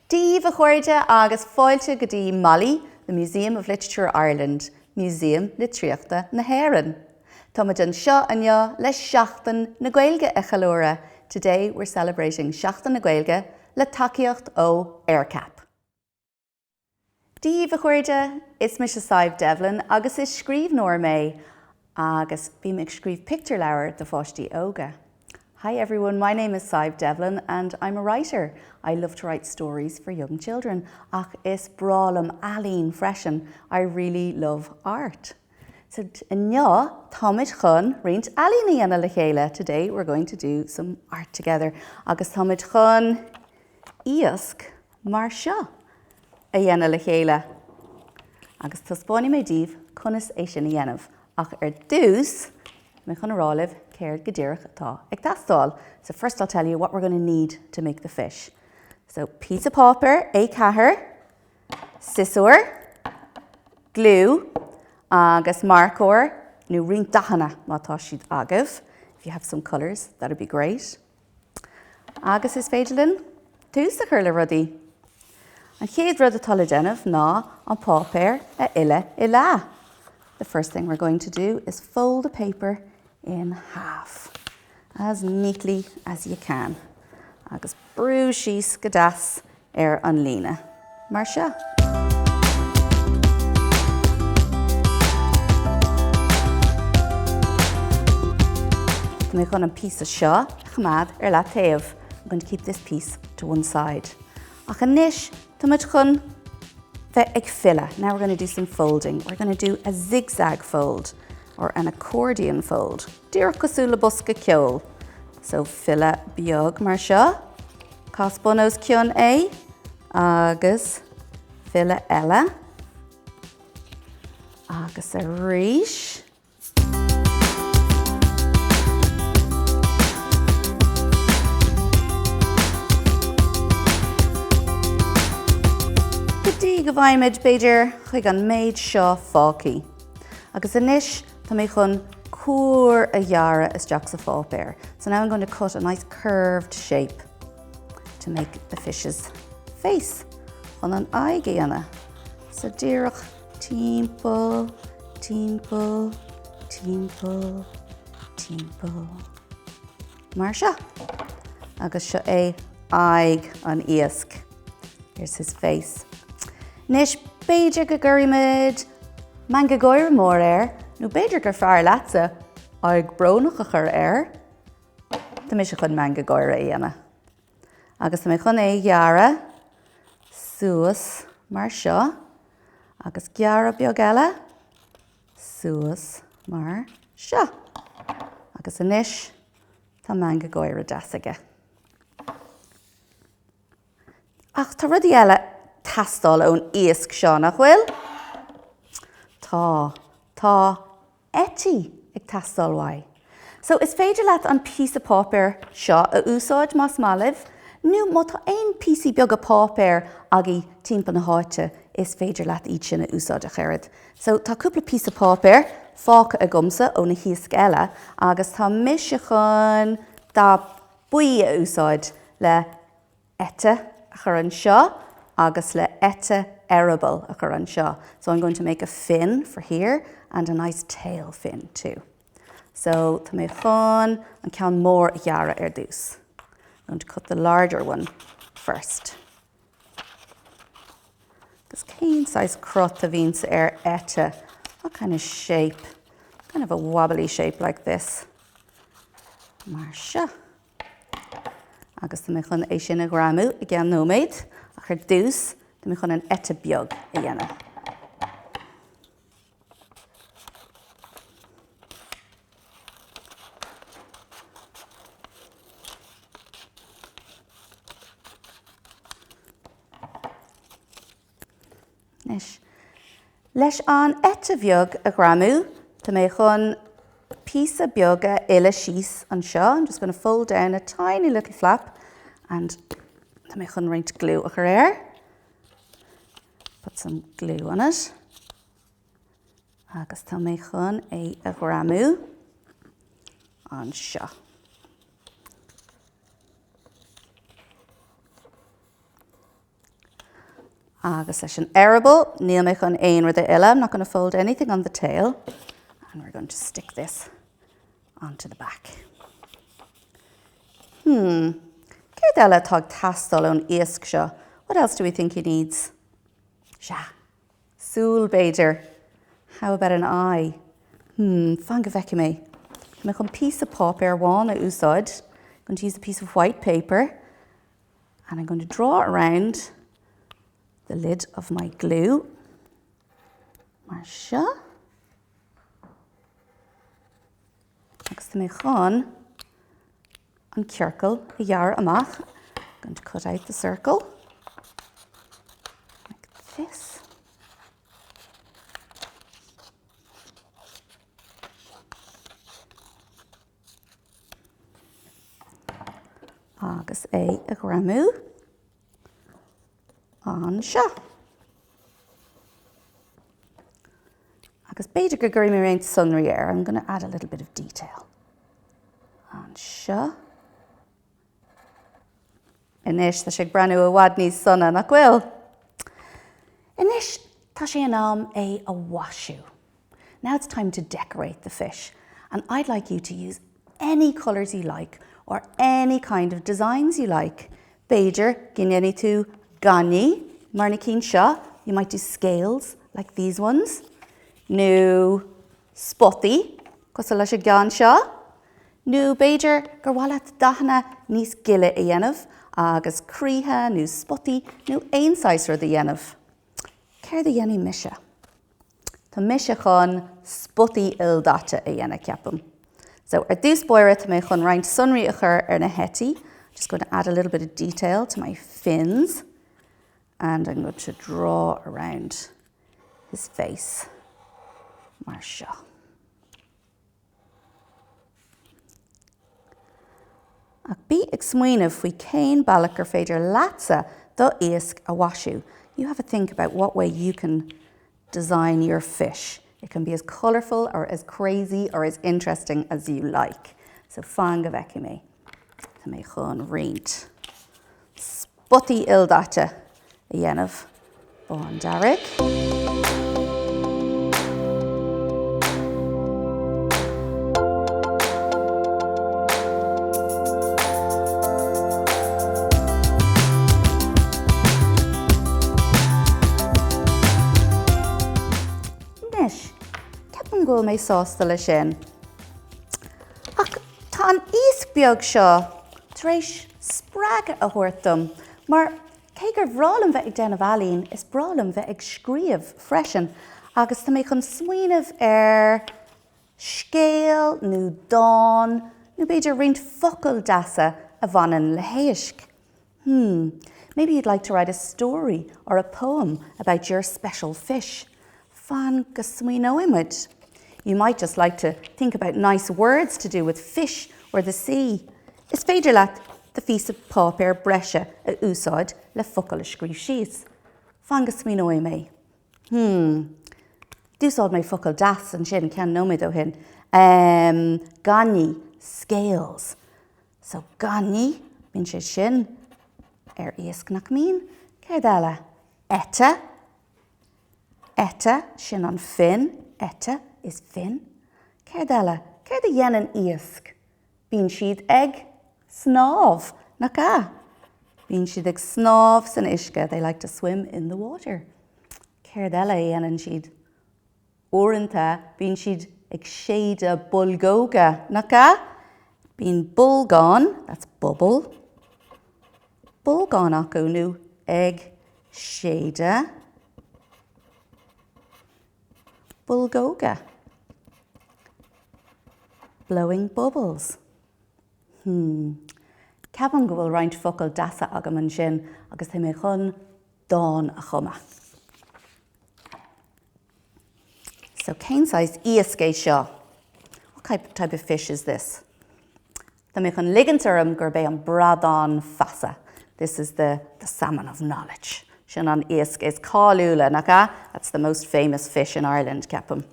Dia daoibh a chairde agus fáilte go dtí MoLI, The Museum of Literature Ireland, Músaem Litríochta na hÉireann. Táimid anseo inniu le Seachtain na Gaeilge a cheiliúradh, today we're celebrating Seachtain na Gaeilge le tacaíocht ó Aercap. Dia daoibh a chairde, is mise Sadhbh Devlin agus is scríbhneoir mé agus bím ag scríobh pictiúrleabhar do pháistí óga. Hi everyone, my name is Sadhbh Devlin and I'm a writer. I love to write stories for young children ach is breá liom ealaín freisin, I really love art. So inniu táimid chun roinnt ealaín a dhéanamh le chéile, today we're going to do some art together agus táimid chun iasc mar seo a dhéanamh le chéile agus taispeánfaidh mé daoibh conas é sin a dhéanamh. Ach ar dtús, tá mé chun a rá libh céard go díreach atá ag teastáil. So first I'll tell you what we're going to need to make the fish. So píosa páipéir A4, siosúr, gliú agus marcóir nó roinnt dathanna má tá siad agaibh. If you have some colours, that'd be great. Agus is féidir linn tús a chur le rudaí. An chéad rud atá le déanamh ná an páipéar a fhilleadh i leath. The first thing we're going to do is fold the paper in half as neatly as you can agus brú síos go deas ar an líne, mar seo. Tá mé chun an píosa seo a choimeád ar leataobh. I'm going to keep this piece to one side. Ach anois, tá muid chun bheith ag filleadh. Now we're going to do some folding. We're going to do a zigzag fold or an accordion fold. Díreach cosúil le bosca ceoil. So filleadh beag mar seo. Cas bun os cionn é agus filleadh eile. Agus arís. Go dtí go bhfaighimid, b'fhéidir, chuig an méid seo fágtha. Agus anois tá mé chun cuar a ghearradh isteach sa pháipéar. So now I'm going to cut a nice curved shape to make the fish's face chun an aghaidh a dhéanamh. So díreach timpeall, timpeall, timpeall, timpeall. Mar seo. Agus seo é aghaidh an iasc. Here's his face. Anois, b'fhéidir go gcuirfimid meangadh gáire mór air, nó b'fhéidir gur fearr leatsa aghaidh brónach a chur air. Tá mise chun meangadh gáire a dhéanamh. Agus tá mé chun é a ghearradh suas mar seo, agus gearradh beag eile suas mar seo. Agus anois tá meangadh gáire deas aige. Ach tá rudaí eile ag teastáil ón iasc seo, nach bhfuil? Tá. Tá eití ag teastáil uaidh. So is féidir leat an píosa páipéir seo a úsáid más maith libh, nó má tá aon píosaí beaga páipéir agaibh timpeall na háite is féidir leat iad sin a úsáid ach oiread. So tá cúpla píosa páipéir fágtha agamsa ó na hiasc eile agus tá mise chun dath buí a úsáid le eite a chur anseo agus le eite eireaball a chur anseo. So I'm going to make a fin for here and a nice tail fin too. So tá mé chun an ceann mór a ghearradh ar dtús. I'm going to cut the larger one first. Agus cén saghas cruth a bhíonns ar eite? What kind of shape? Kind of a wobbly shape like this. Mar seo. Agus tá mé chun é sin a ghreamú i gceann nóiméad, ach ar dtús tá mé chun an eite beag a dhéanamh. Anois, leis an eite bheag a ghreamú, tá mé chun píosa beag a fhilleadh síos anseo. I'm just going to fold down a tiny little flap and tá mé chun roinnt glue a chur air. Put some glue on it. Agus tá mé chun é a ghreamú anseo. Agus leis an eireaball, níl mé chun aon rud a fhilleadh, I'm not going to fold anything on the tail. And we're going to stick this onto the back. Hmm, céard eile atá ag teastáil ón iasc seo? What else do we think he needs? Sea, súil b'fhéidir. How about an eye? Hmm, fan go bhfeicfidh mé. Tá mé chun píosa páipéir bháin a úsáid. I'm going to use a piece of white paper and I'm going to draw around the lid of my glue mar seo. Agus tá mé chun an ciorcal a ghearradh amach. I'm going to cut out the circle like this. Agus é a ghreamú anseo. Agus b'fhéidir go gcuirfidh mé roinnt sonraí air, I'm going to add a little bit of detail. Anseo. Anois, tá sé ag breathnú i bhfad níos sona, nach bhfuil? Anois, tá sé in am é a mhaisiú. Now it's time to decorate the fish and I'd like you to use any colours you like or any kind of designs you like. B'fhéidir go ndéanfaidh tú gainní mar na cinn seo, you might do scales like these ones, nó spotaí cosúil leis an gceann seo, nó b'fhéidir gur mhaith leat dathanna níos gile a dhéanamh agus croíthe nó spotaí nó aon saghas rud a dhéanamh. Céard a dhéanfaidh mise? Tá mise chun spotaí ildaite a dhéanamh, ceapaim. So, ar dtús báire, tá mé chun roinnt sonraí a chur ar na heití. Just going to add a little bit of detail to my fins. And I'm going to draw around his face mar seo. Ach bí ag smaoineamh faoi cén bealach gur féidir leatsa do iasc a mhaisiú. You have a think about what way you can design your fish. It can be as colourful or as crazy or as interesting as you like. So fan go bhfeicfidh mé. Tá mé chun roinnt spotaí ildaite a dhéanamh. Bándearg. Anois, ceapaim go bhfuil mé sásta leis sin. Ach tá an iasc beag seo tar éis spreagadh a thabhairt dom, mar cé gur bhreá liom bheith ag déanamh ealaín, is breá liom bheith ag scríobh freisin, agus tá mé chun smaoineamh ar scéal nó dán nó b'fhéidir roinnt focail deasa a bhaineann le héisc. Hmm, maybe you'd like to write a story or a poem about your special fish. Fan go smaoineoidh muid. You might just like to think about nice words to do with fish or the sea. Is féidir leat do phíosa páipéir breise a úsáid le focail a scríobh síos. Fan go smaoineoidh mé. Hmm. D'úsáid mé focal deas ansin ceann nóiméad ó shin. Um, gainní, scales. So gainní, bíonn sé sin ar iasc nach mbíonn? Céard eile? Eite. Eite, sin an fin. Eite is fin. Céard eile? Céard a dhéanann iasc? Bíonn siad ag snámh, nach ea? Bíonn siad ag snámh san uisce, they like to swim in the water. Céard eile a dhéanann siad? Uaireanta bíonn siad ag séideadh bolgóga, nach ea? Bíonn bolgán, that's bubble, bolgán acu nó ag séideadh bolgóga. Blowing bubbles. Hmm. Ceapaim go bhfuil roinnt focail deasa agam ansin agus tá mé chun dán a chumadh. So cén saghas iasc é seo? What type of fish is this? Tá mé chun ligint orm gurb é an bradán feasa. This is the, the salmon of knowledge. Sin an iasc is cáiliúla, nach ea? That's the most famous fish in Ireland, ceapaim.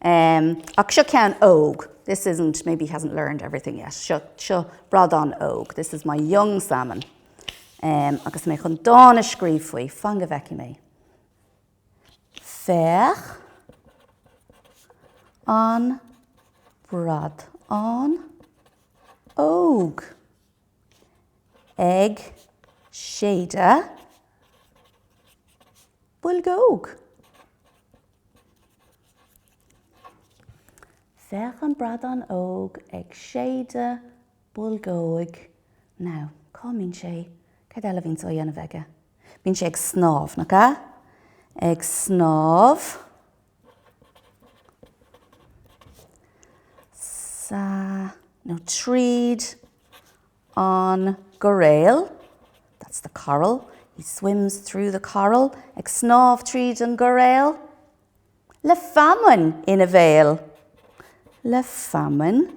Um, ach seo ceann óg. This isn't, maybe hasn't learned everything yet. Seo, seo bradán óg. This is my young salmon. Um, agus mé chun dán a scríobh faoi, fan go bhfeicfidh mé. Féach an bradán óg ag séideadh boilgeog. Féach an bradán óg ag séideadh boilgeoig. Now, cá mbíonn sé? Céard eile a bhíonns á dhéanamh aige? Bíonn sé ag snámh, nach ea? Ag snámh sa, nó tríd an gcoiréal, that's the coral, he swims through the coral, ag snámh tríd an gcoiréal, le feamainn ina bhéal, le feamainn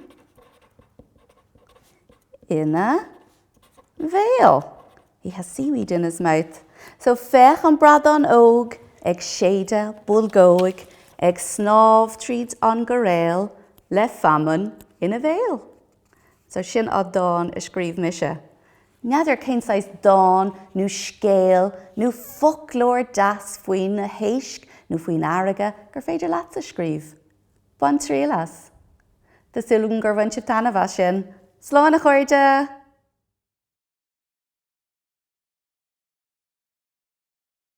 ina bhéal, he has seaweed in his mouth. So féach an bradán óg ag séideadh boilgeoig, ag snámh tríd an gcoiréal le feamainn ina bhéal. So sin an dán a scríobh mise. N'fheadar cén saghas dán nó scéal nó foclóir deas faoi na héisc nó faoin fharraige gur féidir leatsa scríobh. Bain triail as. Tá súil agam gur bhain sibh taitneamh as sin. Slán a chairde!